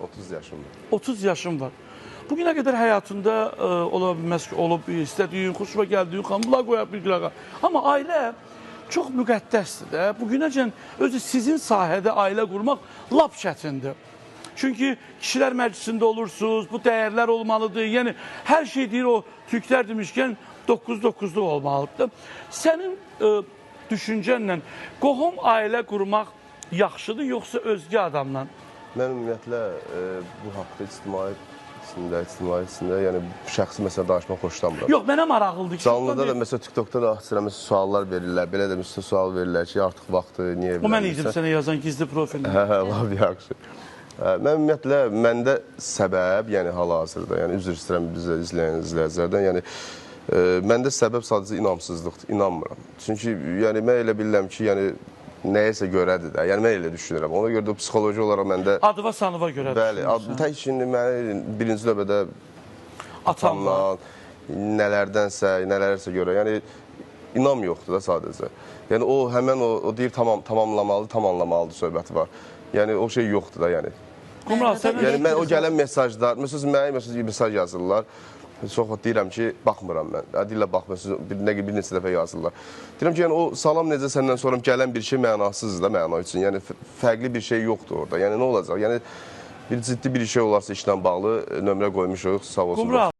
30 yaşım var. 30 yaşın var. Bugünə qədər həyatında ola bilməz ki, olub istədiyin, xoşuna gəldiyin xanımlar qoya bir qırağa. Amma ailə çox müqəddəsdir də. Bugünəcən özü sizin sahədə ailə qurmaq lap çətindir. Çünki kişilər məclisində olursunuz, bu dəyərlər olmalıdır. Yəni hər şey deyir o türklər demişkən 9-9-luq olmalıdır. Sənin düşüncənlə qohum ailə qurmaq yaxşıdır yoxsa özgə adamla? Mən ümumiyyətlə bu haqda ictimai içində, yəni şəxsi məsələ danışmaq xoşlanmıram. Yox, mənə maraqlıdır ki. Canlıda da məsələn TikTokda da istəyirəm məsələn suallar verirlər. Belə də məsələn sual verirlər ki, artıq vaxtı niyə O mən idim sənə yazan gizli profilini. Hə, lap yaxşı. Mən ümumiyyətlə məndə səbəb, yəni hal-hazırda, yəni üzr istəyirəm bizə izləyən izləyicilərdən, yəni məndə səbəb sadəcə inamsızlıqdır, inanmıram. Çünki yəni mən elə bilirəm ki, yəni nəyəsə görədir də. Yəni mən elə düşünürəm. Ona görə də psixoloji olaraq məndə adıva sanıva görə. Bəli, tək şimdi məni birinci növbədə atamla nələrdənsə, nələrsə görə, yəni inam yoxdur da sadəcə. Yəni o həmən o deyir tamam tamamlamalı, tamamlamalıdır söhbəti var. Yəni o şey yoxdur da yəni. Qumral, sən yəni mən o gələn mesajlar, məsələn mənə mesaj yazırlar. Çox vaxt deyirəm ki, baxmıram mən. Deyirlər baxmırsınız, bir neçə dəfə yazırlar. Deyirəm ki, yəni o salam necə səndən sonra gələn bir şey mənasızdır da məna üçün. Yəni fərqli bir şey yoxdur orada. Yəni nə olacaq? Yəni bir ciddi bir şey olarsa işlə bağlı nömrə qoymuşuq, sağ olsun. Qumral.